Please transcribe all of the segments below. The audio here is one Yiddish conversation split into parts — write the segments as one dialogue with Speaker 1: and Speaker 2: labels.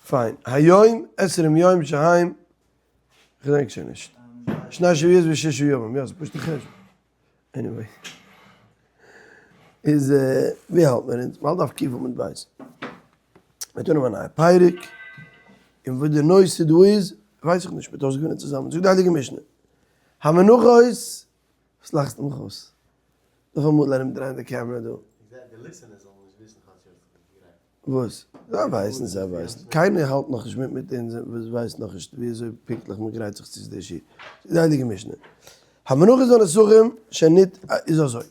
Speaker 1: פיין. היום עשרים יום שהם, כ'געדענק שוין נישט. שני שבועות וששה ימים, יא, ס'איז פשוט א חשבון. Anyway. איז ווי האלט מען אונז? מ'האלט דף ק' עמוד ב'. מ'הייבט אן א נייע פרק, און וואס די נושא דא איז, ווייס איך נישט, מ'וועט אויסגעפינען צוזאמען. זאגט די הייליגע משנה, המנחות, וואס לאכסטו מיך אויס? נאכאמאל ארום דרייען די קעמרע דא. וואס? זיי ווייסן, זיי ווייסן. קיינער האלט נאכנישט מיט מיט אונז און ווייסט נאכנישט ווי אזוי פונקטליך מען גרייט זיך צו צו די שיעור. זאגט די הייליגע משנה, המנחות והנסכים שנית איז אזוי.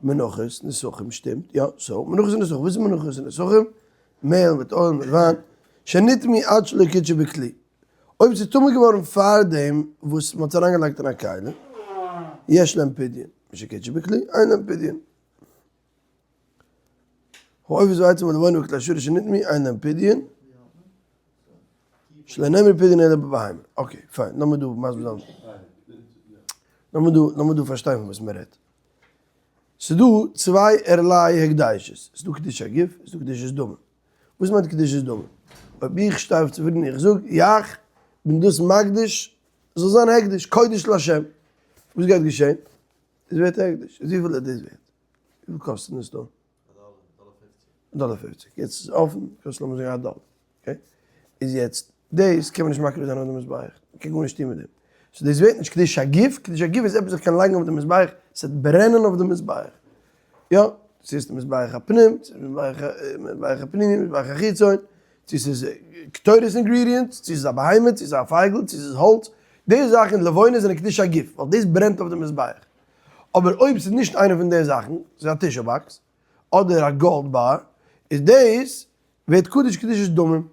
Speaker 1: מנחות, נסכים, שטימט, יא, so, מנחות און נסכים, וואס איז מנחות און נסכים? מעהל מיט oil מיט וויין, שנטמאו עד שלא קודשו בכלי. אויב ס'איז טמא געווארן פארדעם וואס מ'האט עס אריינגעלייגט אין א כלי, יש להם פדיון, משקודשו בכלי, אין להם פדיון. העופות והעצים והלבונה וכלי השרת שנטמאו אין להם פדיון, שלא נאמר פדיון אלא בבהמה. Okay, פיין, לאמיר דא מסביר זיין. לאמיר דא, לאמיר דא פארשטיין פון וואס מען רעדט. ס'איז דא צוויי ערליי הקדשות, ס'איז דא קדושת הגוף, ס'איז דא קדושת דמים. וואס מיינט קדושת דמים? אויב איך שטיי אויף צופרי און איך זאג, יאך בין דאס מקדיש, זאל זיין הקדש, קודש לה'. וואס גייט געשען? עס ווערט הקדש. איז וויפיל איז דאס ווערט? וויפיל קאסט עס דא? א דאלער פופציג. יעצט איז אפן, קאסט לאמיר זאגן א דאלער. Okay? איז יעצט, דאס קען מען נישט מקריב זיין אויף די מזבח. מען קען גארנישט טון מיט דעם. So דאס ווערט נישט קדוש הגוף, קדוש הגוף איז עפעס איך קען לייגן אויף די מזבח, עס וועט ברענען אויף די מזבח. יא, צו עס איז מזבח הפנים, צו מזבח הפנימי, מזבח החיצון, צו עס איז קטורת ingredients, צו עס איז א בהמה, צו עס איז א פייגל, צו עס איז האלץ, די זאכן לבונה זענען קדוש הגוף, ווייל דאס ברענט אויף די מזבח. אבער אויב עס איז נישט איינע פון די זאכן, עס איז א tissue box, אדער א gold bar, איז דאס ווערט קדוש קדושת דמים.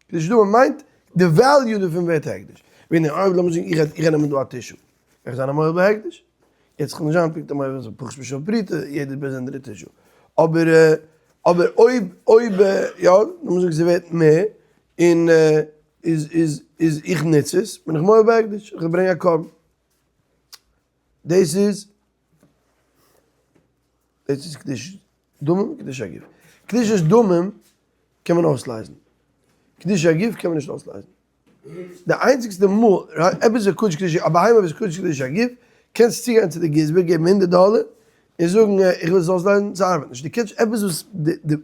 Speaker 1: קדושת דמים מיינט די value דערפון ווערט הקדש. ווען אויב לאמיר זאגן איך איך נעמען דא א tissue, איך זיין א מועל בהקדש? יעצט איך וויל נישט זיין פונקט א מועל בהקדש, פחות משוה פרוטה, יעדער באזונדערע tissue. אבער אבער אויב אויב יא, לאמיר זאגן ס'ווערט מער, און איז איז איז איך נוץ עס, בין איך מועל בהקדש, איך ברענג א קרבן. דאס איז דאס איז קדושת דמים, קדושת הגוף. קדושת דמים קען מען אויסלייזן. קדושת הגוף קען מען נישט אויסלייזן. די איינציגסטע מאל עפעס איז קדוש קדושת, א בהמה וואס איז קדוש קדושת הגוף, קענסט צוגיין צו די גזבר געבן הונדערט דאלער און זאגן איך וויל עס אויסלייזן, ס'ארבעט נישט. דו קענסט עפעס וואס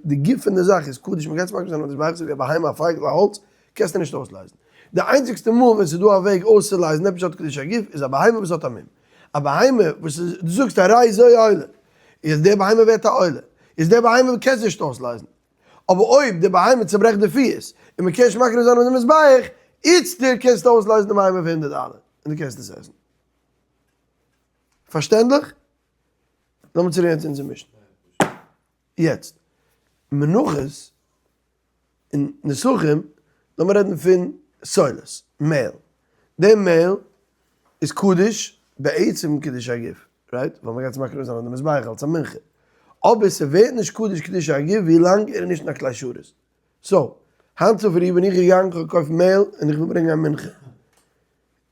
Speaker 1: די גוף פון די זאך איז קדוש, מ'קען עס מקריב זיין אויף די מזבח, אזוי ווי א בהמה, א פייגל, א האלץ, קענסטו נישט אויסלייזן. די איינציגסטע מאל ווען ס'איז דא א וועג אויסצולייזן עפעס האט קדושת הגוף איז א בהמה וואס האט א מום. א בהמה וואס איז, דו זאגסט הרי זו עולה, איז די בהמה ווערט א עולה, איז די בהמה קענסטו נישט אויסלייזן. אבער אויב די בהמה צוברעכט די פיס און מ'קען נישט מקריב זיין אויף די מזבח, איצטער קענסטו אויסלייזן די בהמה פאר הונדערט דאלער און דו קענסט עס עסן. פארשטענדליך? לאמיר צוריק גיין צו אונזער משנה. יעצט, מנחות און נסכים, לאמיר רעדן פון סולת, מעהל. די מעהל איז קדוש בעצם קדוש הגוף, right? ווייל מ'גייט עס מקריב זיין אויף די מזבח אלס א מנחה. אבער ס'ווערט נישט קדוש קדוש הגוף ווילאנג ער איז נישט אין א כלי שרת. So, היינט צופרי בין איך געגאנגען כ'האב געקויפט מעהל און איך וויל ברענגען א מנחה.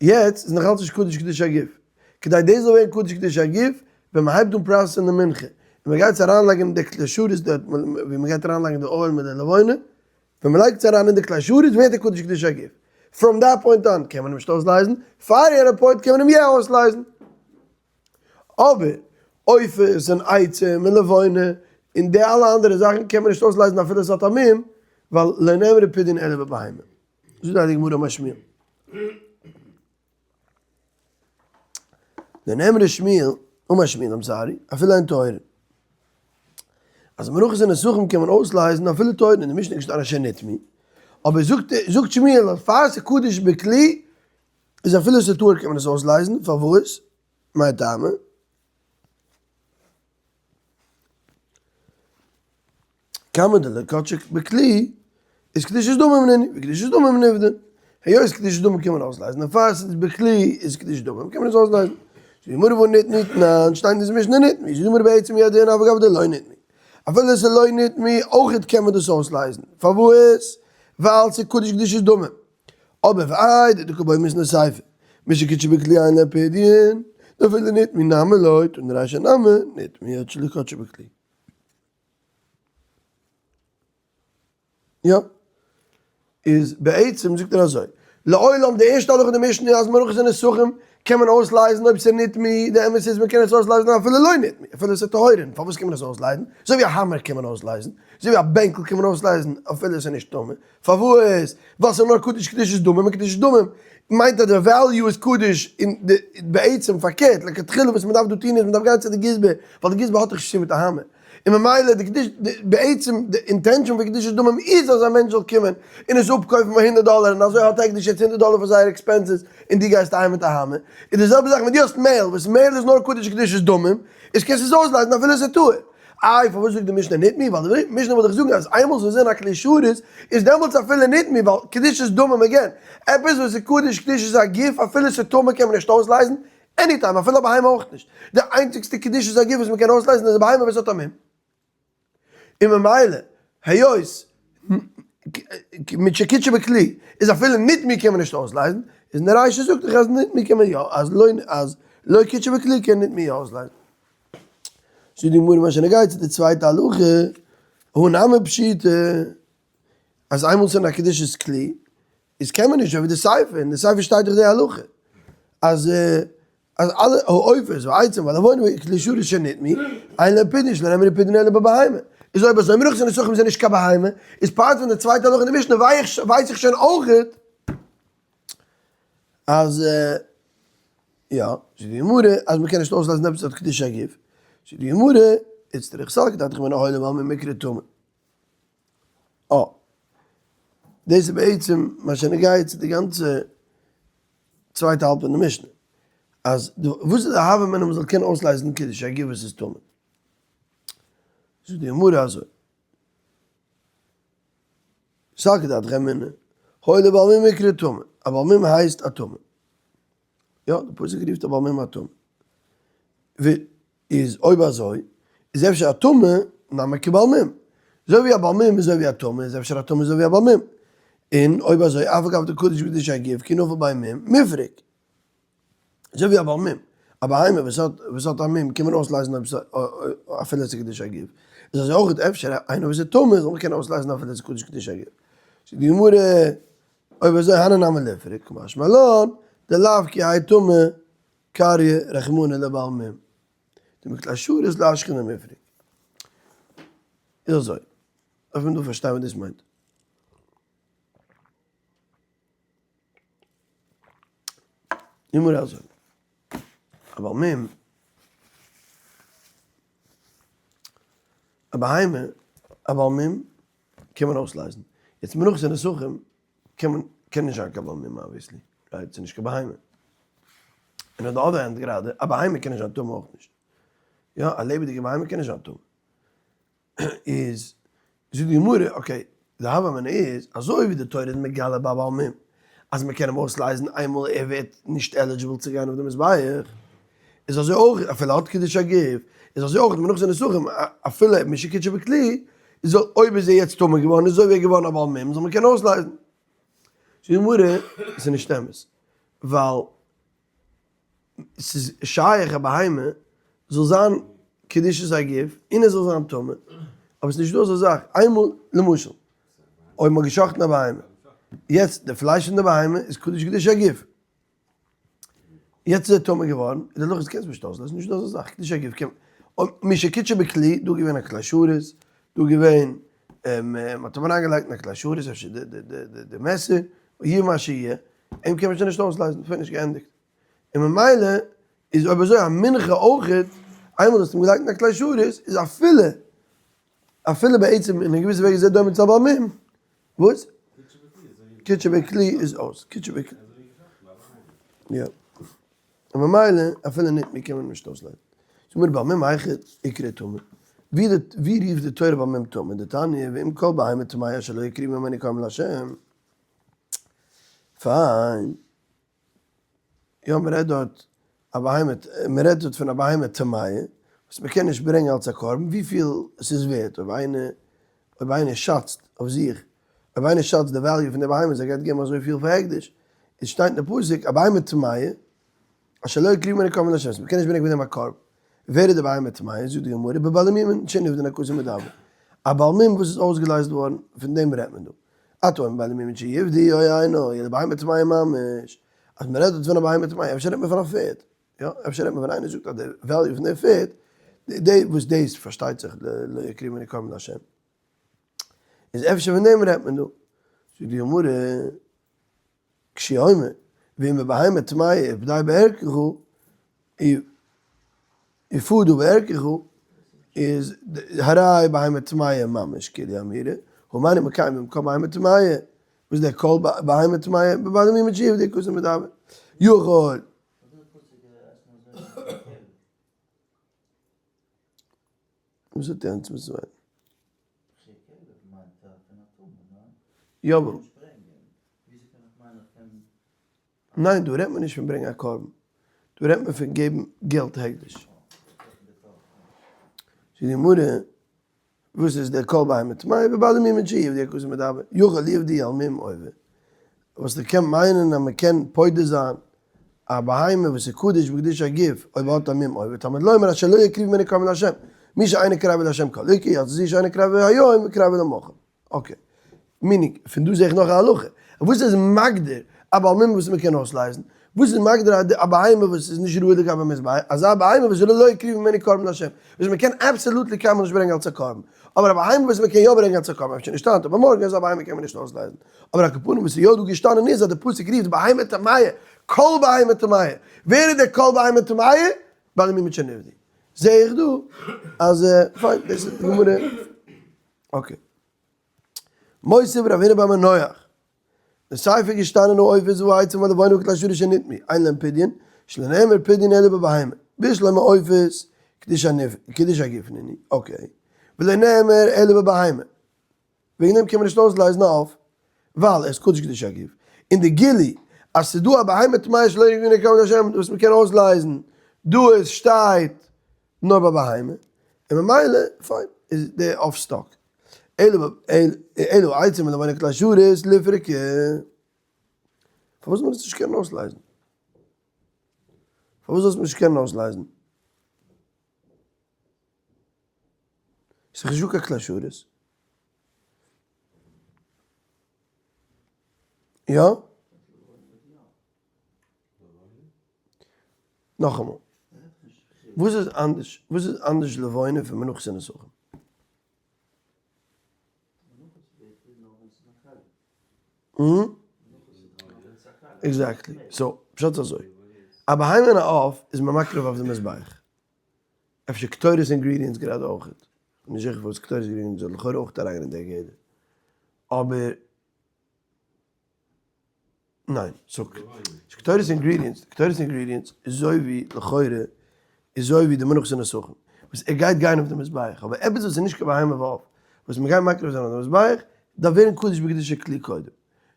Speaker 1: יעצט איז נאכאלץ נישט קדוש קדוש הגוף. כדי דאס זאל ווערן קדוש קדוש הגוף, ווען מען הייבט אן process ן די מנחה, און מען גייט עס אריינלייגן אין די כלי שרת דארט ווי מען גייט אריינלייגן די oil מיט די לבונה, ווען מען לייגט עס אריין אין די כלי שרת ווערט ער קדוש קדוש הגוף. From that point on קען מען אים נישט אויסלייזן, פאר יענע point קען מען אים יא אויסלייזן. אבער עופות און עצים און לבונה און די אלע אנדערע זאכן קען מען נישט אויסלייזן אפילו עס האט א מום, ווייל לא נאמרה פדיון אלא בבהמה. זאגט די גמרא אמר שמואל. לא נאמרה שמואל, אמר שמואל, I'm sorry, אפילו הן טהורין. אז מנחות און נסכים קען מען אויסלייזן אפילו טהורין, אין די משנה איז געשטאנען שנטמאו. אבער זאגט זאגט שמואל אז פאר ס'איז קדוש בכלי איז אפילו ס'איז טהור קען מען עס אויסלייזן, פארוואס? מאי טעמא? כמה דלא קדשא בכלי איז קדושת דמים נינהו וקדושת דמים נפדה, היות קדושת דמים קען מען אויסלייזן און פאר ס'איז בכלי איז קדושת דמים קען מען עס אויסלייזן. זאגט די גמרא והא נטמאו תנן, שטייט אין די משנה נטמאו, זאגט די גמרא בעצם הוא הדין אף על גב דלא נטמאו, אפילו עס איז לא נטמאו אויכעט קען מען דאס אויסלייזן, פארוואס? ווייל ס'איז קדוש קדושת דמים. אבער ואיידי דקא בעי מיתנא סיפא, משקדשו בכלי אין להם פדיון, דאפילו נטמאו נמי לא, תנא רישא נמי נטמאו עד שלא קדשו בכלי. יא. איז בעצם זאגט ער אזוי, לעולם די ערשטע הלכה אין די משנה אז מנחות און נסכים קען מען אויסלייזן אויב ס'איז נטמא, די אמת איז מ'קען עס אויסלייזן אפילו לא נטמא, אפילו ס'איז טהורין, פארוואס קען מען עס אויסלייזן? אזוי ווי א האמער קען מען אויסלייזן, אזוי ווי א בענקל קען מען אויסלייזן אפילו ס'איז נישט טמא, פארוואס? ווייל ס'איז נאר קדוש קדושת דמים און קדושת דמים מיינט אז די value איז קדוש און די בעצם פארקערט לכתחילה וואס מ'דארף דא טון איז מ'דארף גיין צו די גזבר ווייל די גזבר האט דאך נישט צו טון מיט א האמער און ממילא די קדוש די בעצם די intention פון קדושת דמים איז אז א מענטש זאל קומען און עס אפקויפן פאר הונדערט דאלער און אזוי האט הקדש יעצט הונדערט דאלער פאר זייער expenses און דו גייסט אהיים מיט א האמער איז די זעלבע זאך ווען דו האסט מעהל וואס מעהל איז נאר קדוש קדושת דמים איז קענסטו עס אויסלייזן אפילו עס איז טהור. איי פארוואס זאגט די משנה נטמא? ווייל די משנה וויל דאך זאגן אז איינמאל ס'איז אין א כלי שרת איז דעמאלטס אפילו נטמא ווייל קדושת דמים again עפעס וואס איז קדוש קדושת הגוף אפילו ס'איז טמא קען מען נישט אויסלייזן any time אפילו א בהמה אויך נישט די איינציגסטע קדושת הגוף וואס מ'קען אויסלייזן איז א בהמה וואס האט א מום און ממילא היות משקדשה בכלי איז אפילו נטמא קען מען נישט אויסלייזן איז אין די רישא זאגט דאך אז נטמא קען מען יא אז לא אז לא קדשה בכלי קען נטמא יא אויסלייזן. זאגט די גמרא מה שנוגע צו די צווייטע הלכה, הא נמי פשיטא, אז איינמאל ס'איז אין א קדושת כלי, איז קען מען נישט, אזוי ווי די סיפא, אין די סיפא שטייט דאך די הלכה, אז אז אלע העופות והעצים והלבונה וכלי שרת שנטמאו, אין להם פדיון שלא נאמרו פדיון אלא בבהמה. איז אויב אזוי מנחות און נסכים זענען נישט קיין בהמה, איז part פון די צווייטע הלכה אין די משנה ווייס איך שוין אויכעט אז יא, זאגט די גמרא אז מ'קען נישט אויסלייזן עפעס האט קדושת הגוף, זאגט די גמרא, איצטריך סלקא דעתך אמינא הואיל ובעל מום מיקרי טמא. אה. דאס איז בעצם מה שנוגע צו די גאנצע צווייטע האלב פון די משנה. אז וואס איז די הוה אמינא מ'זאל קענען אויסלייזן קדושת הגוף וואס איז טמא. זאגט די גמרא אזוי. סלקא דעתך אמינא, הואיל ובעל מום מיקרי טמא, א בעל מום הייסט א טמא. יא, די פסוק רופט א בעל מום א טמא. איז אויב אזוי, איז אפשר א טמא נמי כבעל מום. אזוי ווי א בעל מום איז אזוי ווי א טמא, איז אפשר א טמא אזוי ווי א בעל מום. און אויב אזוי, אף על גב דקדוש בקדושת הגוף, כי נפל ביה מום, מיפרק. אזוי ווי א בעל מום, א בהמה וואס האט וואס האט א מום קען מען אויסלייזן אויב ס'איז אפילו ס'איז קדושת הגוף, איז אזוי אויך אפשר איינער וואס איז טמא זאל מען קענען אויסלייזן אפילו ס'איז קדוש קדושת הגוף. זאגט די גמרא, אויב אזוי הני נמי ליפרק, קא משמע לן, דלאו כי האי טמא קריה רחמנא לבעל מום, דמכלי שרת לא אשכחן דמיפרק. איז אזוי, דארף מען דא פארשטיין וואס דאס מיינט. גמרא אזוי, א בעל מום, א בהמה, א בעל מום קען מען אויסלייזן, יעצט מנחות און נסכים קען מען, קען נישט זיין קיין בעל מום obviously, right? ס'איז נישט קיין בהמה. און on the other hand גראדע, א בהמה קען נישט זיין טמא אויך נישט. יא, א לעבעדיגע בהמה קען נישט זיין טמא. איז זאגט די גמרא, okay, די הוה אמינא איז, אזוי ווי די תורה איז מגלה ביי בעל מום, אז מען קען אים אויסלייזן איינמאל ער ווערט נישט eligible צו גיין אויף די מזבח, איז אזוי אויך אפילו האט קידוש הגוף, איז אזוי אויך מנחות ונסכים, אפילו משקדשה בכלי, איז אויב איז ער יעצט טמא געווארן, איז אזוי ווי ער געווארן א בעל מום, זאל מען קענען אויסלייזן. זאגט די גמרא, עס איז נישט אמת, ווייל ס'איז שייך א בהמה זאל זיין קדושת הגוף און עס זאל זיין טמא, אבער ס'איז נישטא אזא זאך, איינמאל למשל אויב מ'האט גע'שחט'ן א בהמה, יעצט די פלייש פון די בהמה איז קדוש קדושת הגוף, יעצט איז ער טמא געווארן, איז די הלכה איז קענסט נישט אויסלייזן, נישטא אזא זאך, קדושת הגוף קען מען, משקדשה בכלי, דא געווען א כלי שרת, דא געווען מ'האט אים אריינגעלייגט אין א כלי שרת, אפשר די מעסער, יהיה מה שיהיה, אים קען מען שוין נישט אויסלייזן, פיניש, געענדיגט. און ממילא איז אויב אזוי א מנחה אויכעט, איינמאל דו האסט אים געלייגט אין א כלי שרת, איז אפילו, אפילו בעצם אין א געוויסע וועג איז ער דומה צו א בעל מום, וואס? קדשה בכלי איז אויס, קדשה בכלי. יא. און ממילא אפילו נטמא קען מען נישט אויסלייזן. זאג מיר בעל מום היכא איקרי טמא? ווי רופט די תורה בעל מום טמא? דתניא ואם כל בהמה טמאה אשר לא יקריבו ממנה קרבן לה'. פיין. יא מ'רעדט דארט א בהמה, מ'רעדט דארט פון א בהמה טמאה, וואס מ'קען נישט ברענגען אלס א קרבן, וויפיל עס איז ווערט, אויב איינער, אויב איינער שאצט אויף זיך, אויב איינער שאצט די value פון די בהמה אז ער גייט געבן אזויפיל פאר הקדש, איז שטייט אין די פסוק א בהמה טמאה, אשר לא יקריבו ממנה קרבן לה', מ'קען נישט ברענגען פון דעם א קרבן. ווער איז די בהמה טמאה? זאגט די גמרא, בבעלי מומין שנפדה נקתו מדבר. א בעל מום וואס איז אויסגעלייזט געווארן, פון דעם רעדט מען דא. אתה אומר בעלי מומין שיפדו או אינו אלא בהמה טמאה ממש, אז מען רעדט דארט פון א בהמה טמאה, אפשר רעדט מען פון א פערד, יא, אפשר רעדט מען ווען איינער זאגט אז די value פון די פערד, די וואס דאס פארשטייט זיך לא יקריבו ממנו קרבן לה', איז אפשר פון דעם רעדט מען דא. זאגט די גמרא, כשהוא אומר, ואם בבהמה טמאה ופדאי בערכך, יפדו בערכך, איז הרי בהמה טמאה ממש כאילו אמירה, הא מה אני מקיים במקום בהמה טמאה, וואס איז דער כל בהמה טמאה, בבעלי מומין שיפדו כתוב מדבר, יכול. וואס האט יענץ מיט צוויי? יא אבער. ניין דא רעדט מען נישט פון ברענגען א קרבן, דא רעדט מען פון געבן געלט הקדש. זאגט די גמרא, וואס איז דער כל בהמה טמאה בבעלי מומין שיפדו הכתוב מדבר, יכול לפדות על מום עובר, וואס דער קען מיינען אז מען קען פודה זיין א בהמה וואס איז קדוש בקדושת הגוף אויב האט א מום עובר, תלמוד לומר אשר לא יקריב ממנו קרבן לה', מי שאינו קרב לה' כל עיקר, יצא זו שאינו קרב היום וקרב למחר. okay. Meaning, פון דא זעה איך נאך א הלכה. וואס איז מגדיר א בעל מום וואס מען קען אויסלייזן? וואס איז מגדיר א בהמה וואס איז נישט ראוי לגבי מזבח? אזא בהמה וואס לא יקריב ממנו קרבן לה', וואס מען קען absolutely קיינמאל נישט ברענגען אלס א קרבן. אבער א בהמה וואס מען קען יא ברענגען אלס א קרבן, אפשר נישט היינט, אבער מארגן, אזא בהמה קען מען נישט אויסלייזן. אבער על כל פנים וואס איז יא דא געשטאנען איז אז די פסוק רופט בהמה טמאה, כל בהמה טמאה. ווער איז דער כל בהמה טמאה? בעלי מומין שנפדו. זעה איך דא אז פיין, דאס איז די גמרא. Okay. מותיב רב הונא בר מנוח. די סיפא איז געשטאנען העופות והעצים והלבונה וכלי שרת שנטמאו, אין להם פדיון, שלא נאמר פדיון אלא בבהמה. בשלמא עופות קדוש הגוף נינהו, okay. ולא נאמר אלא בבהמה. וועגן דעם קען מען נישט אויסלייזן א עוף, ווייל ער איז קדוש קדוש הגוף. און די גילוי אז ס'איז דא א בהמה טמאה שלא יקריב ממנה קרבן להשם וואס מ'קען אויסלייזן, דא עס שטייט נאר ביי בהמה, און ממילא פיין איז די עוף stuck. אלא עצים ולבונה כלי שרת ליפרקו. פארוואס זאל מען עס נישט קענען אויסלייזן? פארוואס זאלסטו נישט קענען אויסלייזן? ס'איז נישטא קיין כלי שרת. יא? נאכאמאל. וואס איז אנדערש, וואס איז אנדערש לבונה פון מנחות און נסכים? Exactly. So, פשט איז אזוי. א בהמה און א עוף איז מען מקריב אויף די מזבח. אפשר קטורת ingredients גראדע אויכעט. כ'בין נישט זיכער פארוואס קטורת ingredients זאל לכאורה אויכעט אריינגיין אין די גדר. אבער. ניין. So, קטורת ingredients, קטורת ingredients איז אזוי ווי לכאורה איז אזוי ווי די מנחות און נסכים. וואס ער גייט גיין אויף די מזבח. אבער עפעס וואס איז נישט קיין בהמה ועוף, וואס מ'גייט מקריב זיין אויף די מזבח, דארף ווערן קדוש בקדושת כלי קודם.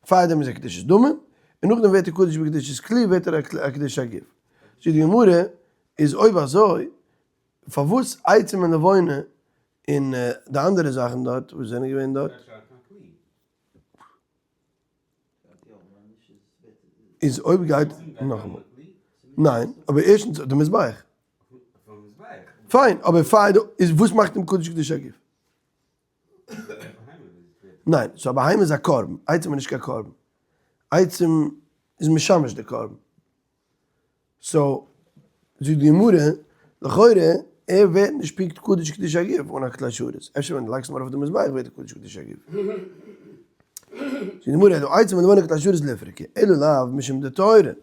Speaker 1: פארדעם איז ער קדושת דמים, און נאכדעם ווערט ער קדוש בקדושת כלי, ווערט ער א קדוש הגוף. זאגט די גמרא, איז אויב אזוי, פארוואס עצים און לבונה און די אנדערע זאכן דארט וואס זענען געווען דארט? איז אויב גייט נאכאמאל, ניין, אבער ערשטנס די מזבח. פיין, אבער פאר די, איז וואס מאכט אים קדוש קדוש הגוף? ניין, so א בהמה איז א קרבן, עצים איז נישט קיין קרבן. עצים איז משמש די קרבן. So, זאגט די גמרא, לכאורה, ער ווערט נישט פונקט קדוש קדוש הגוף אן א כלי שרת, אפשר ווען דו לייגסט אים ארויף די מזבח ווערט ער קדוש קדוש הגוף. זאגט די גמרא, אלא עצים ולבונה כלי שרת ליפרקו, אלא לאו משום דטהורין,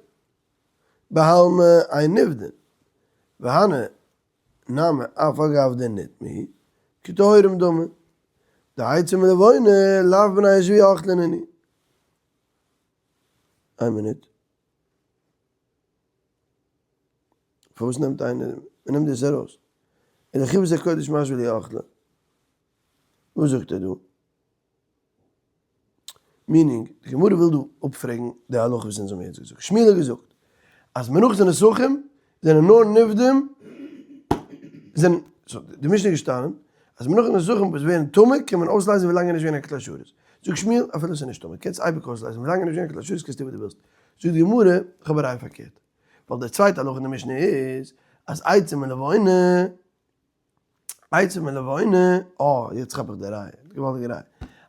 Speaker 1: בעלמא אין נפדין, והני נמי אף על גב דנטמאו, כטהורים דמי, דעצים ולבונה לאו בני השבויה אוכלין נינהו. איין מינוט. פארוואס נעמט איינער, מען נעמט דאס ארויס? און די חיבת הקודש משווה לי אכלה. וואס זאגט ער דא? Meaning, די גמרא וויל דא אפפרעגן די הלכה וואס אונז האבן יעצט געזאגט. שמואל האט געזאגט אז מנחות און נסכים זענען נאר נפדים, זענען, so די משנה איז געשטאנען אז מנחות און נסכים וואס ווערן טמא קען מען אויסלייזן ווילאנג ער איז נישט געווען א כלי שרת. זאגט שמואל, אפילו עס איז נישט טמא, קענסט אייביג אויסלייזן, ווילאנג ער איז נישט געווען א כלי שרת קענסטו טון וואס דו ווילסט. זאגט די גמרא, איך האב א ראיה פארקערט, ווייל די צווייטע הלכה אין די משנה איז אז עצים און לבונה. עצים און לבונה, אה, יעצט כאפ איך די ראיה, געוואלדיגע ראיה.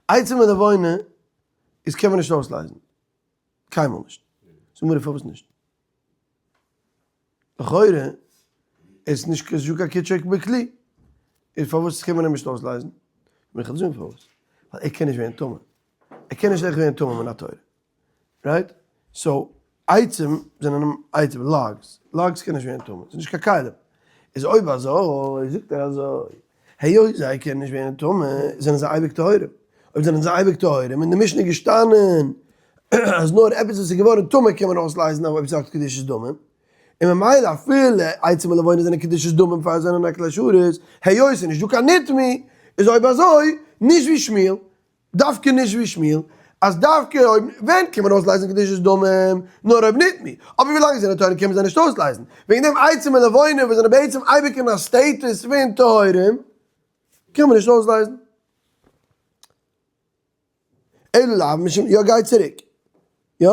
Speaker 1: עצים און לבונה איז קען מען נישט אויסלייזן. קיינמאל נישט. זאג מיר פארוואס נישט? לכאורה איז נישט קיין קידושא בכלי, איז פארוואס קען מען אים נישט אויסלייזן? איך וועל זאגן פארוואס, ווייל ער קען נישט ווערן טמא, ער קען נישט עכט ווערן טמא מן התורה, right? So עצים זענען עצים, logs, logs קען נישט ווערן טמא, ס'איז נישט קיין כלים, איז אויב אזוי זאגט ער אזוי, היות זיי קענען נישט ווערן טמא זענען זיי אייביג טהורים, אויב זענען זיי אייביג טהורים אין די משנה איז געשטאנען אז נאר עפעס וואס איז געווארן טמא קען מען אויסלייזן אויב ס'האט קדושת דמים, און ממילא אפילו עצים ולבונה זענען קדושת דמים פאר זענען א כלי שרת, היות ס'איז נישט דא קיין נטמא, איז אויב אזוי נישט ווי שמואל, דווקא נישט ווי שמואל, אז דווקא אויב, ווען קען מען אויסלייזן קדושת דמים? נאר אויב נטמאו, אבער ווילאנג זיי זענען טהורים קען מען זיי נישט אויסלייזן, וועגן דעם עצים ולבונה וואס זענען בעצם אייביג אין א status פון טהורים קען מען נישט אויסלייזן. אלא לאו משום, יא גיי צוריק, יא?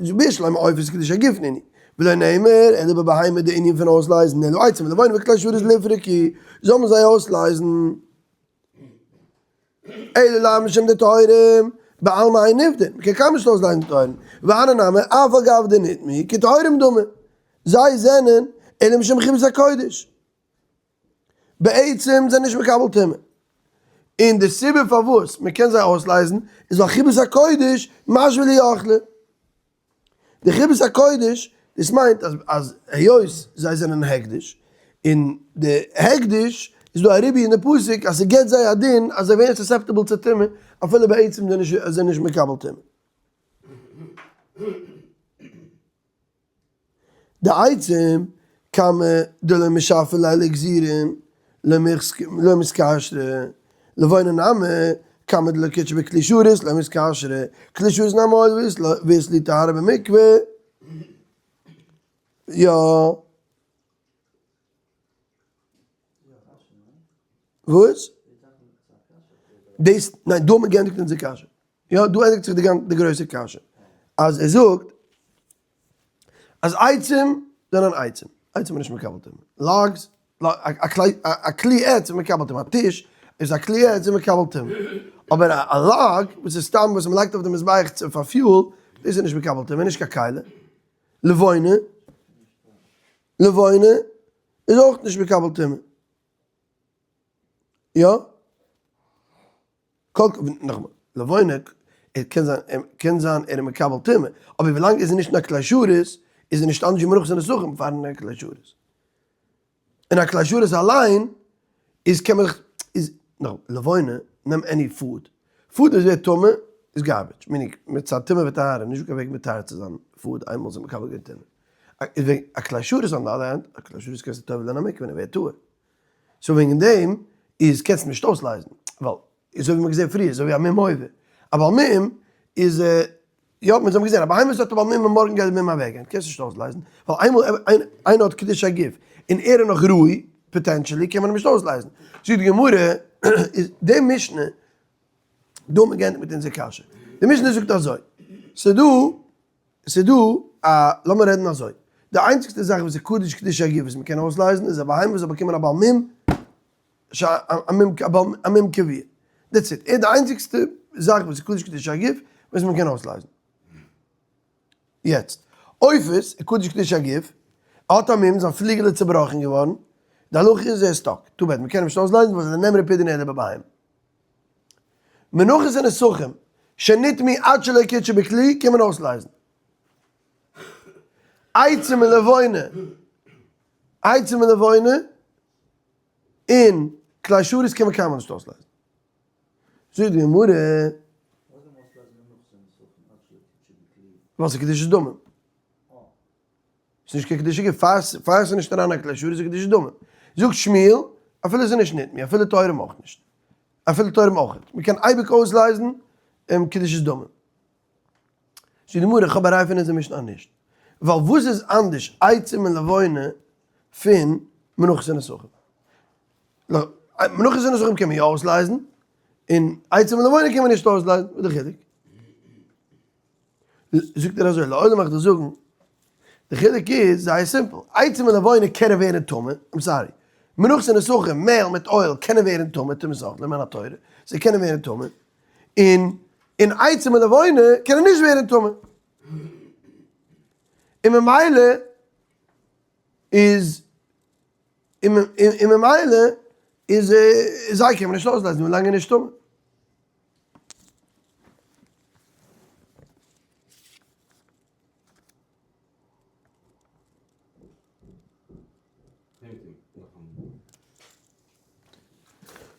Speaker 1: בשלמא עופות קדושי הגוף נינהו, ולא נאמר אלא בבהמה די ענין פון אויסלייזן אלא עצים ולבונה וכלי שרת ליפרקו, זאל מען זיי אויסלייזן. אלא לאו משום דטהורים בעלמא אין נפדין, מ'קען קיינמאל נישט אויסלייזן טהורים, והני נמי אף על גב דנטמאו כטהורים דמו, זיי זענען אלא משום חיבת הקודש. בעצם זענען נישט מקבל טומאה. און די סיבה פארוואס מען קען זיי אויסלייזן איז ווייל חיבת הקודש משוי ליה אוכלא. די חיבת הקודש, דאס מיינט אז אז היות זיי זענען הקדש, און די הקדש איז דא א ריבוי אין די פסוק אז ס'געבט זיי א דין אז זיי ווערן susceptible צו טומאה אפילו בעצם זענען נישט מקבל טומאה. די עצים כמה דלא משפע ליה לגזירין לא מתכשרי, לבונה נמי כמה דלא קדשא בכלי שרת לא מתכשרי, כלי שרת נמי הואיל ואית להו טהרה במקווה, יא. וואס? דאס, ניין דא האט מען געענדיגט אונזער קשיא. יא דא ענדיגט זיך די גרויסע קשיא. אז ער זאגט אז עצים זענען עצים, עצים איז נישט מקבל טומאה, logs, א כלי עץ איז מקבל טומאה, א טיש איז א כלי עץ איז מקבל טומאה, אבער א log וואס איז סתם וואס מ'לייגט אויף די מזבח פאר fuel, דאס איז נישט מקבל טומאה, נישט קיין כלי. לבונה, לבונה איז אויך נישט מקבל טומאה. יא? נאכאמאל, לבונה, ער קען זיין, קען זיין ער איז מקבל טומאה, אבער ווילאנג ער איז נישט אין א כלי שרת, איז ער נישט אנדערש ווי מנחות ונסכים פארן אין א כלי שרת. אין א כלי שרת אליין איז קען מען זיך, איז, נאכאמאל, לבונה, נעם any food, food וואס ווערט טמא איז garbage, meaning מצד טומאה וטהרה, נישט קיין וועג מטהר צו זיין food איינמאל ס'איז מקבל געווען טומאה. איז וועגן א כלי שרת on the other hand, א כלי שרת קענסטו טובל'ען אין א מקווה און ער ווערט טהור. so וועגן דעם איז קענסטו נישט אויסלייזן, ווייל אזוי ווי מ'האט געזען פריער, אזוי ווי א מום עובר, א בעל מום איז, יא, מיר האבן געזען, א בהמה וואס האט א בעל מום און מארגן גייט די מום אוועקגיין, קענסט נישט אויסלייזן, ווייל איינמאל איינער האט קדושי הגוף און ער איז נאך ראוי, potentially, קען מען אים נישט אויסלייזן. זאגט די גמרא, איז די משנה, דא האט מען געענדיגט מיט אונזער קשיא, די משנה זאגט אזוי, ס'דא, ס'דא א, לאמיר רעדן אזוי, די איינציגסטע זאך וואס איז קדוש קדושי הגוף וואס מ'קען אויסלייזן איז א בהמה וואס האט באקומען א בעל מום, א מום קבוע, that's it, איז די איינציגסטע זאך וואס איז קדוש קדושי הגוף וואס מ'קען אויסלייזן. יעצט, עופות איז קדוש קדושי הגוף, ער האט א מום, זיין פליגל איז צובראכן געווארן, די הלכה איז ער איז stuck, too bad, מ'קען אים נישט אויסלייזן ווייל ס'איז נאמר פדיון אלא בבהמה. מנחות ונסכים שנטמאו עד שלא קודשו בכלי קען מען אויסלייזן. עצים און לבונה, עצים און לבונה און כלי שרת קען מען קיינמאל נישט אויסלייזן. זאגט די גמרא. ווייל ס'איז קדושת דמים. ס'איז נישט קיין קדושי גוף, פאר ס'איז נישט אריין א כלי שרת איז קדושת דמים. זאגט שמואל, אפילו ס'איז נישט נטמאו, אפילו טהורים אויך נישט. אפילו טהורים אויך. מ'קען אייביג אויסלייזן קדושת דמים. זאגט די גמרא, איך האב א ראי' פון אונזער משנה אז נישט. ווייל וואס איז אנדערש עצים און לבונה פון מנחות און נסכים? מנחות און נסכים קען מען יא אויסלייזן, און עצים און לבונה קען מען נישט אויסלייזן. וואס איז די חילוק? זאגט ער אזוי, לעולם איך דיר זאגן, די חילוק איז זייער simple, עצים און לבונה קענען ווערן טמא, I'm sorry. מנחות און נסכים, מעהל מיט oil, קענען ווערן טמא, טומאת אוכלים מן התורה, זיי קענען ווערן טמא, און און עצים און לבונה קענען נישט ווערן טמא. און ממילא איז און ממילא איז זיי קען מען נישט אויסלייזן ווילאנג ער איז נישט טמא.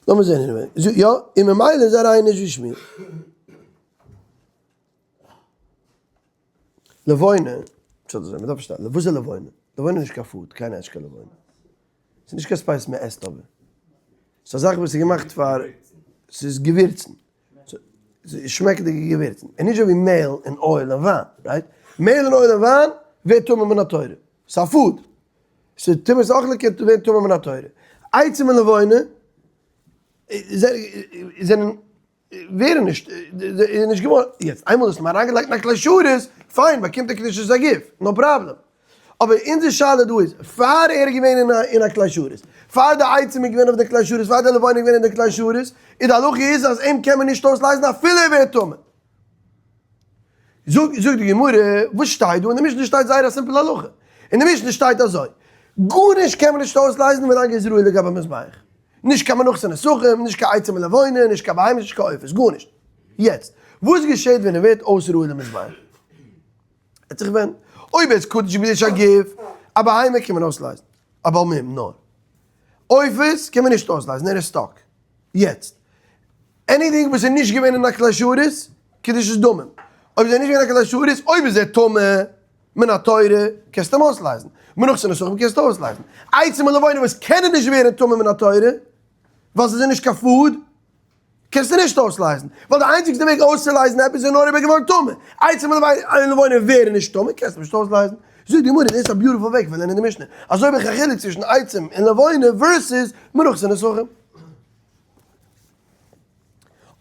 Speaker 1: לאמיר זען anyway. יא, און ממילא איז א ראיה נישט ווי שמואל. לבונה, מען דארף פארשטיין, וואס איז לבונה? לבונה איז נישט קיין food, קיינער עסט נישט קיין לבונה. ס'איז נישט קיין spice מען עסט אבער. ס'איז א זאך וואס איז געמאכט פאר, ס'איז געווירצן. ס'איז שמעקעדיגע געווירצן. און נישט אזוי ווי מעהל און oil און וויין, right? מעהל און oil און וויין ווערט טמא מן התורה. ס'איז א food. ס'איז טומאת אוכלים קען ווערן טמא מן התורה. עצים און לבונה זענען ווערן נישט, איז נישט געווארן, יעצט איינמאל האסט אים אריינגעלייגט אין א כלי שרת, פיין באקומט ער קדושת הגוף, no problem. אבער אונזער שאלה דא איז, פאר ער איז געווען אין א כלי שרת, פאר די עצים איז געווען אויף די כלי שרת, פאר די לבונה איז געווען אין די כלי שרת, איז די הלכה איז אז אים קען מען נישט אויסלייזן אפילו ער ווערט טמא. זאגט די גמרא, וואס שטייט דא? אין די משנה שטייט זייער א simple הלכה. אין די משנה שטייט אזוי, גארנישט קען מען נישט אויסלייזן ווילאנג ער איז ראוי לגבי מזבח. נישט קיין מנחות ונסכים, נישט קיין עצים ולבונה, נישט קיין בהמות, נישט קיין עופות, גארנישט. יעצט, וואס געשעט ווען ער ווערט אויס ראוי למזבח? ער האט זיך ווען, אויב ער איז קדוש בקדוש הגוף, א בהמה קען מען אויסלייזן, א בעל מום נאר. עופות קען מען נישט אויסלייזן, ער איז stuck. יעצט, anything וואס איז נישט געווען אין א כלי שרת, קדושת דמים. אויב איז ער נישט געווען אין א כלי שרת, אויב איז ער טמא, מן התורה, קענסטו אים אויסלייזן. מנחות ונסכים קענסטו אויסלייזן. עצים ולבונה וואס קענען נישט ווערן טמא מן התורה, ווייל זיי זענען נישט קיין food, קענסטו נישט אויסלייזן. ווייל די איינציגסטע וועג אויסצולייזן עפעס איז נאר אויב ער איז געווארן טמא. עצים ולבונה ווערן נישט טמא, קענסטו נישט אויסלייזן. זאגט די גמרא, דאס איז א beautiful וועג פון לערנען די משנה. אזוי האב איך א חילוק צווישן עצים און לבונה versus מנחות ונסכים.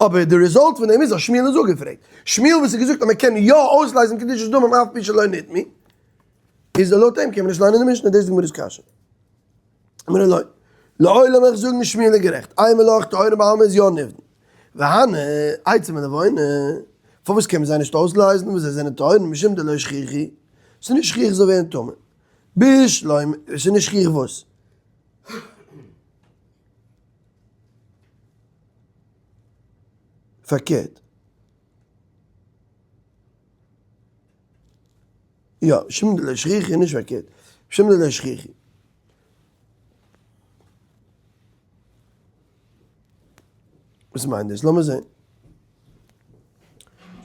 Speaker 1: אבער די result פון דעם איז אז שמואל איז אפגעפרעגט. שמואל וואס האט געזאגט אז מען קען יא אויסלייזן קדושת דמים אף פי שלא נטמאו, איז לויט אים קען מען נישט ליינען די משנה, דאס איז די גמרא'ס קשיא. אמר לו, לעולם איך זאג נישט שמואל איז גערעכט, אימא לך טהורין בעלמא איז יא נפדין. והני, עצים ולבונה, פארוואס קען מען זיי נישט אויסלייזן וואס זיי זענען טהורין משום דלא שכיחי, ס'איז נישט שכיח זאל ווערן טמא. בשלמא, ס'איז נישט שכיח וואס? פארקערט. יא, משום דלא שכיחי, נישט פארקערט. משום דלא שכיחי. וואס מיינט דאס? לאמיר זען.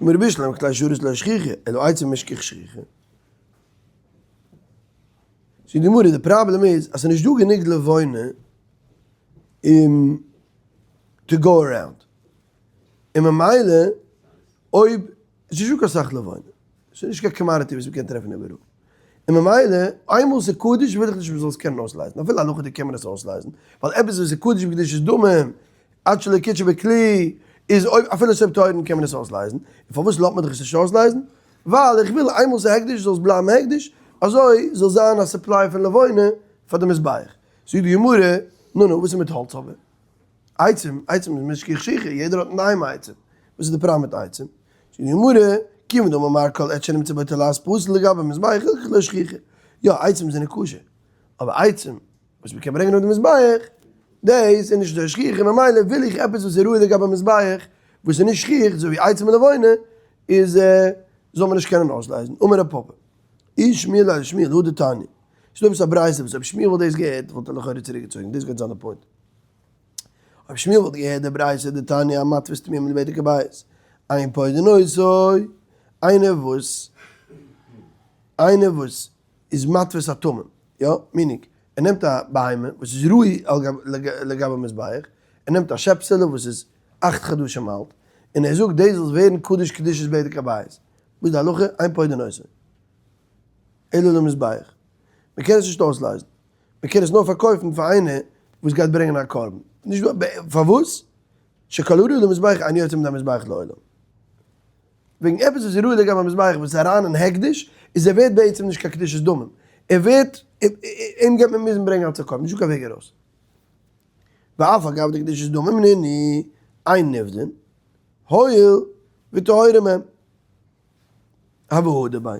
Speaker 1: אמר בשלמא כלי שרת לא שכיחי, אלא עצים משכח שכיחי. זאגט די גמרא, די פראבלעם איז אז ס'איז נישט דא גענוג לבונה אים to go around, און ממילא אויב, ס'איז נישט דא קיין סאך לבונה, ס'איז נישט קיין commodity וואס מ'קען טרעפן איבעראל, און ממילא איינמאל ס'איז קדוש וויל איך נישט מ'זאל עס קענען אויסלייזן, אפילו הלכה'דיג קען מען עס אויסלייזן, ווייל עפעס וואס איז קדוש בקדושת דמים, עד שלא קידשו בכלי, איז אויב אפילו ס'איז טהורין קען מען עס אויסלייזן, און פארוואס לאזט מען דיך עס נישט אויסלייזן? ווייל איך וויל איינמאל ס'איז הקדש זאל עס בלייבן הקדש, אזוי זאל זיין א supply פון לבונה פאר די מזבח. זאגט די גמרא, נו נו, וואס איז מיט האלץ אבער? עצים, עצים איז משכח שכיחי, יעדער האט אינדערהיים עצים, וואס איז די פראבלעם מיט עצים? זאגט די גמרא, כיוון דאמר מר כל עץ שנמצא בו תולעת פסול לגבי מזבח הילכך לא שכיחי, יא עצים זענען כשר, אבער עצים וואס מ'קען ברענגען אויף די מזבח, דאס איז נישט אזוי שכיח, און ממילא וויל איך עפעס וואס איז ראוי לגבי מזבח, וואס איז נישט שכיח, אזוי ווי עצים ולבונה, איז זאל מען נישט קענען אויסלייזן. אמר רב פפא, אי שמיע ליה לשמואל הא דתניא. ס'איז דא עפעס א ברייתא וואס אויב שמואל וואלט דאס געהערט וואלט ער לכאורה צוריקגעצויגן, דאס גייט זיין די point. אויב שמואל וואלט געהערט די ברייתא דתניא המתפיס תמימים לבדק הבית, אין פודין אותו, איינער וואס איינער וואס איז מתפיס א תמים, יא, meaning, ער נעמט א בהמה וואס איז ראוי לגבי מזבח, ער נעמט א שעפסעלע וואס איז 8 חדשים אלט, און ער זאגט דאס זאל ווערן קדוש קדושת בדק הבית, וואס איז די הלכה? אין פודין אותו אלא למזבח, מען קען עס נישט אויסלייזן, מען קען עס נאר פארקויפן פאר איינער וואס גייט ברענגען א קרבן, נישט פארוואס? שכל הראוי למזבח אינו יוצא מידי מזבח לעולם. וועגן עפעס וואס איז ראוי לגבי מזבח וואס איז אריין אין הקדש, איז ער ווערט בעצם נישט קיין קדושת דמים, ער ווערט, אים גייט מען מוזן ברענגען אלס א קרבן, נישטא קיין וועג ארויס. ואף על גב דקדושת דמים נינהו אין נפדין, הואיל וטהורים הם. הוה הדר ביה.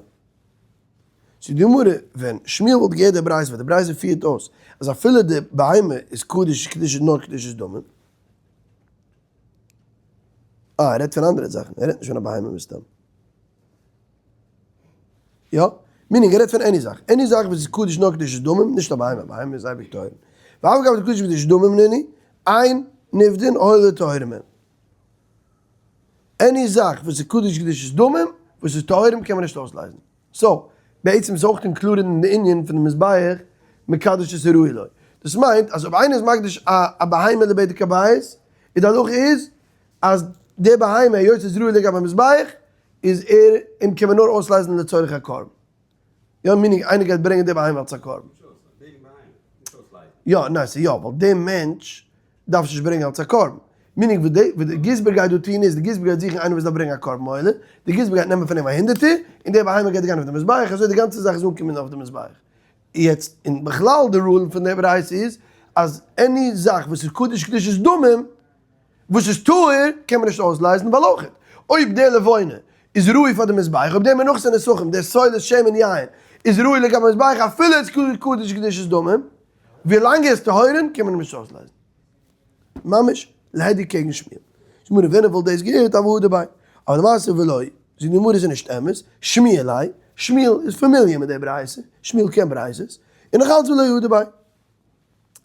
Speaker 1: זאגט די גמרא, ווען שמואל וואלט געהערט די ברייתא, וואס די ברייתא פירט אויס אז אפילו די בהמה איז קדוש קדוש נאר קדושת דמים, אה, ער רעדט פון אנדערע זאכן, ער רעדט נישט פון א בהמה מסתם. יא, meaning ער רעדט פון any זאך, any זאך וואס איז קדוש נאר קדושת דמים, נישט א בהמה, א בהמה איז אייביג טהור. ואף על גב דקדוש קדושת דמים נינהו, אין נפדין הואיל וטהורים הם. any זאך וואס איז קדוש קדושת דמים, וואס איז טהורים קען מען נישט אויסלייזן. so, בעצם איז אויך included אין די ענין פון די מזבח מקדש את הראוי לו. דאס מיינט אז אויב איינער איז מקדיש א בהמה לבדק הבית, איז די הלכה איז אז די בהמה היות איז ראוי לגבי מזבח, איז ער אים קען מען נאר אויסלייזן לצורך א קרבן. יא meaning איינער גייט ברענגען די בהמה אלס א קרבן. יא ניין ס'איז יא ווייל די מענטש דארף נישט ברענגען אלס א קרבן. meaning וואס די וואס די גזבר גייט דא טון איז די גזבר גייט זוכן איינער וואס דארף ברענגען א קרבן עולה, די גזבר גייט נעמען פון אים א הונדערטער, און די בהמה גייט גיין אויף די מזבח, אזוי די גאנצע זאך איז אנקומען אויף די מזבח. יעצט און בכלל די rule פון די ברייתא איז אז any זאך וואס איז קדוש קדושת דמים וואס איז טהור קען מען נישט אויסלייזן ווייל אויך אויב די לבונה איז ראוי פאר די מזבח אויב די מנחות הנסכים די סולת שמן יין איז ראוי לגבי מזבח אפילו איז קדוש קדושת דמים ווילאנג ער איז טהורין קען מען אים נישט אויסלייזן. ממש להדיא קעגן שמואל. שמואל ווען ער וואלט דאס געהערט הוה הדר ביה. אבער למעשה ולא, זאגט די גמרא איז נישט אמת, שמיע ליה, שמואל איז familiar מיט די ברייתא, שמואל קען ברייתות, און נאך אלץ ולא הדר ביה.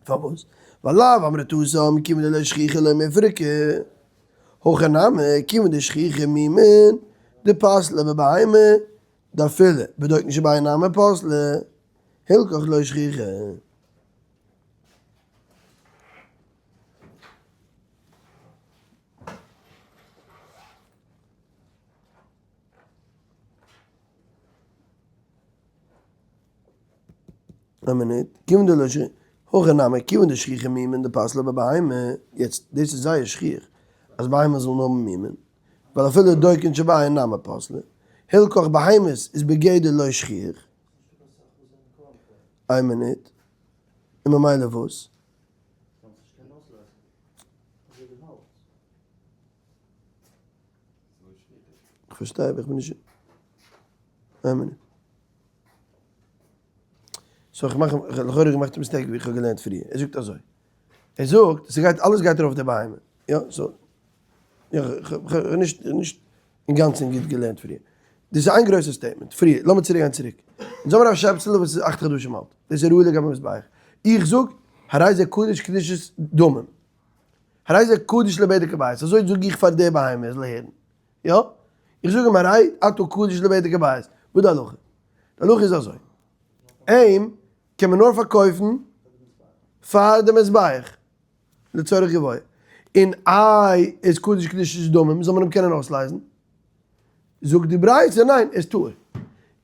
Speaker 1: פארוואס? ווייל לאו אמרת התם כיוון דלא שכיחא לא מיפרקא, הכא נמי כיוון דשכיחא מומין דפסלא בבהמה דאפילו בדוקן שבעין נמי פסלא, הילכך לא שכיחא. א מינוט, כיוון דלא שכיחא, הכא נמי, כיוון דשכיחא מומין דפסלא בבהמה, יעצט דאס איז זייער שכיח אז בהמות זאלן האבן מומין, ווייל אפילו דוקין שבעין נמי פסלא, הילכך בהמות איז בגדר לא שכיח. איין מינוט, און ממילא וואס? כ'פארשטיי אבער כ'בין נישט איין מינוט. so איך מאך לכאורה געמאכט א mistake ווי איך האב געלערנט פריער. ער זאגט אזוי. ער זאגט ס'גייט אלעס גייט ארויף די בהמה. יא so יא כ'האב נישט נישט אינגאנצן גוט געלערנט פריער. דאס איז איין גרויסע statement. פריער לאמיר צוריק גיין צוריק. אונז האבן א שעפסעלע וואס איז אכט חדשים אלט. דאס איז ראוי לגבי מזבח. איך זאג הרי זה קדוש קדושת דמים. הרי זה קדוש לבדק הבית. אזוי זאג איך פאר די בהמה ער זאל הערן. יא? איך זאג אים הרי אתה קדוש לבדק הבית. וואס די הלכה? די הלכה איז אזוי. אים קען מען נאר פארקויפן פאר די מזבח לצורך גבוה. און איי איז קדוש קדושת דמים זאל מען אים קענען אויסלייזן? זאגט די ברייתא ניין ער איז טהור.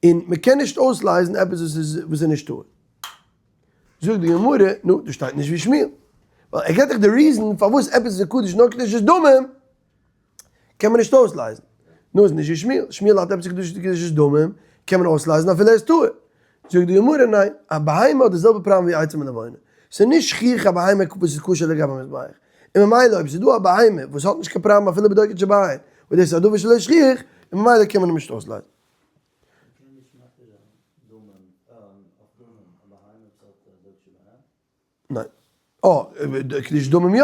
Speaker 1: און מען קען נישט אויסלייזן עפעס וואס איז וואס איז נישט טהור. זאגט די גמרא, נו, דא שטייט נישט ווי שמואל. ווייל ער געבט דאך די reason פארוואס עפעס איז קדוש נאר קדושת דמים. קען מען נישט אויסלייזן. נו איז נישט ווי שמואל, שמואל האט עפעס קדושת קדושת דמים, קען מען אויסלייזן אפילו ער איז טהור. זאגט די גמרא ניין, א בהמה האט די זעלבע פראבלעם ווי עצים ולבונה, ס'איז נישט שכיח א בהמה וואס איז כשר לגבי מזבח, און ממילא אויב ס'איז דא א בהמה וואס האט נישט קיין פראבלעם אפילו בדוקא שבעין, וואס דאס איז א דבר שלא שכיח, און ממילא קען מען אים נישט אויסלייזן.
Speaker 2: מ'קען נישט מתיר זיין דמים אויף דמים א בהמה וואס האט דוקא שבעין?
Speaker 1: ניין. אה, קדושת דמים יא.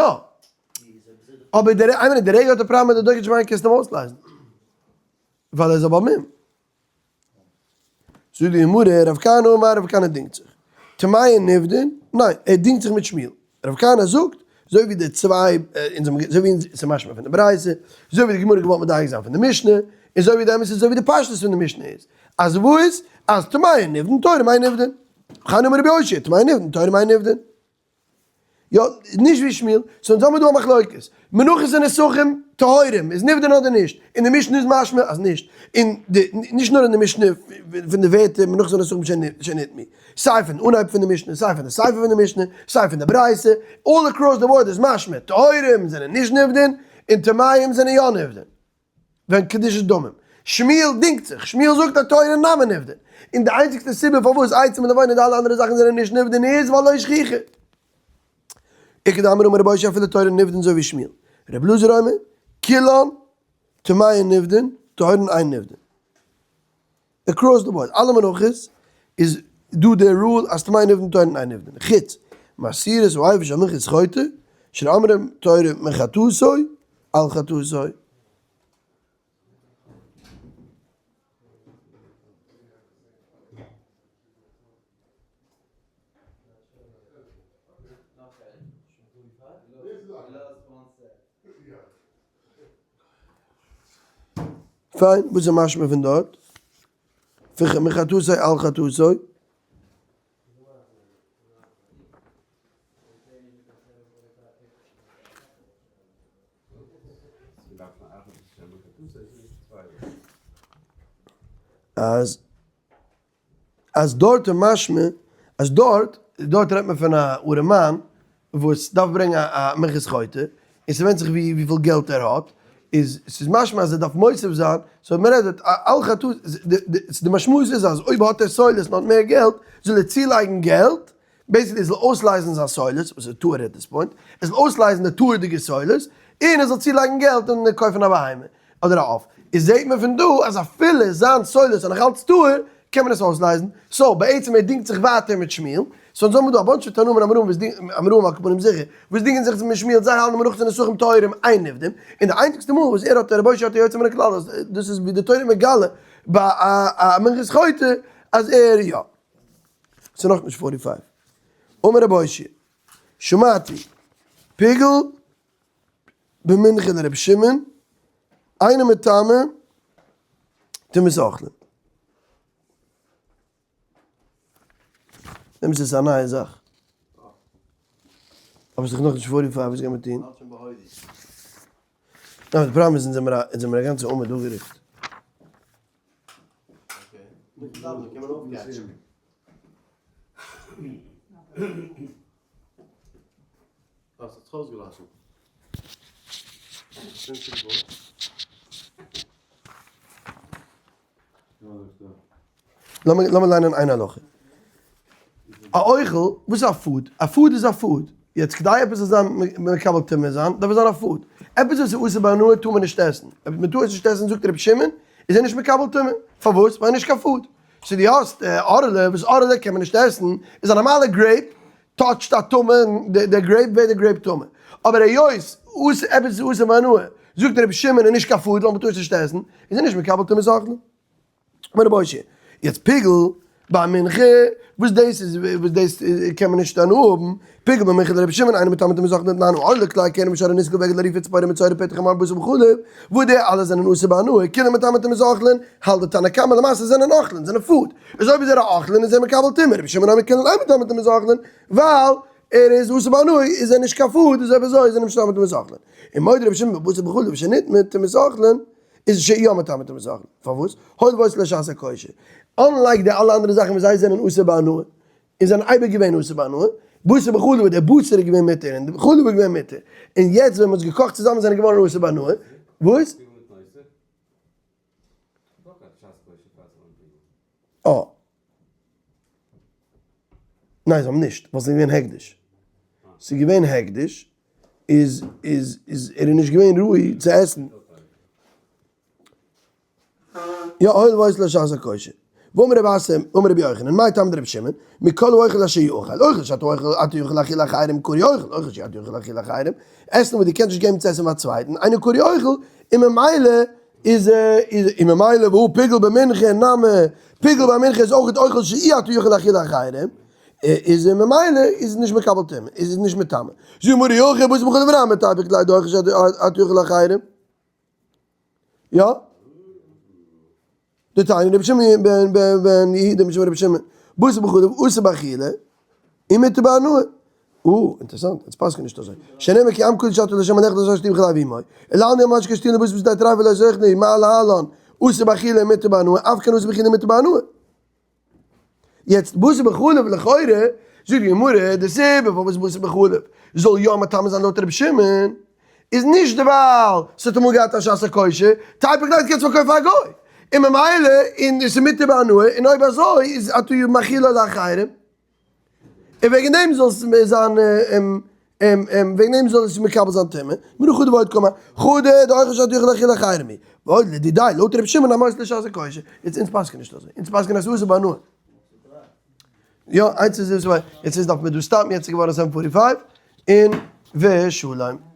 Speaker 1: אבער דער, איין מינוט, די רגע האט ער פראבלעם מיט די דוקא שבעין קענסטו אים אויסלייזן. ווייל ער איז א בעל מום. זאגט די גמרא, רב כהנא אמר, רב כהנא דינגט זיך. טמאין נפדין? ניין, ער דינגט זיך מיט שמואל. רב כהנא זאגט, אזוי ווי די צוויי, אונז האבן, אזוי ווי אונז, ס'איז משמע פון די ברייתא, אזוי ווי די גמרא האט געוואלט מדייק זיין פון די משנה, און אזוי ווי די אמת איז אזוי ווי די פשטות פון די משנה איז, אז וואס? אז טמאין נפדין, טהורים אין נפדין. וכן אמר רבי אושעיא, טמאין נפדין, טהורים אין נפדין. יא, נישט ווי שמואל, so אונז האמיר דא א מחלוקת, מנחות און נסכים טהורים איז נפדין אדער נישט, אין די משנה איז משמע אז נישט, און די, נישט נאר אין די משנה פון די ווערטער מנחות און נסכים שנטמאו, סיי פון אנהייב פון די משנה, סיי פון די סיפא פון די משנה, סיי פון די ברייתא, all across the board איז משמע טהורים זענען נישט נפדין, און טמאים זענען יא נפדין. ווען קדושת דמים. שמואל דינגט זיך, שמואל זאגט אז טהורים נמי נפדין, און די איינציגסטע סיבה פארוואס עצים און לבונה און די אלע אנדערע זאכן זענען נישט נפדין איז ווייל לא שכיחא. איכא דאמרי אמר רבי אושעיא אפילו טהורין נפדין אזוי ווי שמואל. רבי אלעזר אומר, כולן טמאין נפדין, טהורין אין נפדין. Across the board, אלע מנחות איז דא די rule אז טמאין נפדין טהורין אין נפדין, חוץ מעשירית האיפה של מנחת חוטא, שאומרים תורה מחטאתו על חטאתו. פיין, וואס איז משמע פון דארט? מחטאתו על חטאתו? אז אז דארט איז משמע אז דארט דארט רעדט מען פון א ארעמאן וואס דארף ברענגען א מנחת חוטא, און ס'ווענדט זיך ווי וויפיל געלט ער האט, איז ס'איז משמע אז ער דארף מוסיף זיין, so מען רעדט על חטא, די משמעות איז אז אויב האט ער סולת און האט מער געלט, זאל ער צולייגן געלט, basically ער זאל אויסלייזן זיין סולת, וואס איז טהור at this point, ער זאל אויסלייזן די טהור'דיגע סולת, און ער זאל צולייגן געלט און קויפן א בהמה, אדער א עוף. איז זעהט מען פון דא אז אפילו זיין סולת איז נאך אלץ טהור, קען מען עס אויסלייזן. So בעצם ער דינגט זיך ווייטער מיט שמואל. So אונז האבן דא א bunch פון תנאים און אמוראים וואס דינגען, אמוראים על כל פנים זיכער, וואס דינגען זיך מיט שמואל, זיי האלטן מנחות און נסכים טהורים אין נפדין, און די איינציגסטע מאל וואס ער האט רבי אושעיא האט א יוצא מן הכלל אז דאס איז ווי די תורה מגלה ביי א מנחת חוטא אז ער יא. ס'איז נאכנישט forty five. אמר רבי אושעיא, שמעתי, פיגול במנחה לרבי שמעון, אינו מטמא טומאת אוכלין. דעמאלטס איז עס א נייע זאך. אבער ס'איז נאכנישט forty five, וואס גייט מען טון? ניין, די פראבלעם איז אונז זעמיר א גאנצע עמוד אפגערוקט. לאמיר ליינען איין הלכה. א אוכל, וואס איז א food? א food איז א food. יעצט כדי עפעס זאל זיין מקבל טומאה זיין, דארף עס זיין א food. עפעס וואס איז אסור בהנאה טאר מען נישט עסן. אויב מען טאר עס נישט עסן זאגט רבי שמעון, איז ער נישט מקבל טומאה. פארוואס? ווייל נישט קיין food. So דו האסט ערלה, וואס ערלה קען מען נישט עסן, איז א נארמאלע grape, touch ט א טמא, דער grape ווערט די grape טמא. אבער היות עפעס איז אסור בהנאה, זאגט רבי שמעון איז נישט קיין food ווייל מען טאר עס נישט עסן, איז ער נישט מקבל טומאת אוכלין. אמר רבי אושעיא, יעצט פיגול ביי מנחה, וואס דאס איז, וואס דאס קען מען נישט הנאה האבן, פיגול ביי מנחה דרבי שמעון אינו מטמא טומאת אוכלין דתנן העורלה כלאי הכרם ושור הנסקל והגד לריפה ציפורים מצורע פטר חמור בשר בחלב, וואס די אלע זענען אסור בהנאה, כולן מטמא טומאת אוכלין, האלט די תנא קמא למעשה זענען אוכלין, זענען food, איז אויב איז ער א אוכלין איז ער מקבל טומאה, רבי שמעון אומר כולן אין מטמא טומאת אוכלין, ווייל ער איז אסור בהנאה איז ער נישט קיין food, איז אויב אזוי איז ער נישט מטמא טומאת אוכלין. און מודה רבי שמעון בבשר בחלב שנטמא טומאת אוכלין, איז שוין יא מטמא טומאת אוכלין. פארוואס? הואיל ועשאו לשעת הכושר. Unlike די אלע אנדערע זאכן וואס זיי זענען אסור בהנאה, און זענען אייביג געווען אסור בהנאה, בשר בחלב דער בשר איז געווען מותר און די חלב איז געווען מותר, און יעצט ווען מ'האט עס געקאכט צוזאמען זענען געווארן אסור בהנאה, וואס? אה. ניין זיי האבן נישט, ווייל ס'איז געווען הקדש. ס'איז געווען הקדש, איז איז איז ער איז נישט געווען ראוי צו עסן. יא הואיל ועשאו לשעת הכושר. ואמר רבי אסי, אמר רבי יוחנן, מאי טעמא דרבי שמעון, מכל האוכל אשר יאכל, אוכל שאתה אוכל אתה יכול להאכיל לאחרים קרוי אוכל, אוכל שאי אתה יכול להאכיל לאחרים, עסן וואס דו קענסט נישט געבן צו עסן פאר א צווייטן, אינו קרוי אוכל, און ממילא איז איז און ממילא והא פיגול במנחה נמי, פיגול במנחה איז אויך אוכל שאי אתה יכול להאכיל לאחרים, איז און ממילא איז נישט מקבל טומאה, איז נישט מטמא. זאגט גמרא אי הכי בשר בחלב נמי תיפוק ליה דאוכל שאי אתה יכול לאחרים. יא? דתניא רבי שמעון בן בן יהודה משום רבי שמעון, בשר בחלב אסור באכילה, ומותר בהנאה. או, אינטערעסאנט, יעצט פסק'ן נישט אזוי. שנאמר כי עם קדוש אתה לה' אלקיך לא תשתי' בחלב אמו. אלא אני אמר שקשתי' לבשר בשדה טרף ולא זכני, מה להלן, אסור באכילה ומותר בהנאה, אף כן אסור באכילה ומותר בהנאה. יעצט בשר בחלב לכאורה, זאגט די גמרא, די סיבה פארוואס בשר בחלב זאל יא מטמא זיין לויט רבי שמעון, איז נישט ווייל ס'האט אמאל געהאט א שעת הכושר, תיפוק ליה קענסט פארקויפן פאר א גוי, און ממילא און עס איז מותר בהנאה, און אויב אזוי איז אתה מאכילו לאחרים, און וועגן דעם זאל עס זיין. וועגן דעם זאל עס מקבל זיין טומאה, מנא חדא ועוד קאמר, חדא דאוכל שאתה יכול לאכילה אחרים היא, ועוד לדידיה, לויט רבי שמעון המותר לשעת הכושר, יעצט אונז פסק'ן נישט אזוי, אונז פסק'ן אז ס'איז אסור בהנאה. יא, איינס איז, יעצט איז דארף מען דא stop ן, יעצט איז געווארן seven forty five, און ושלום.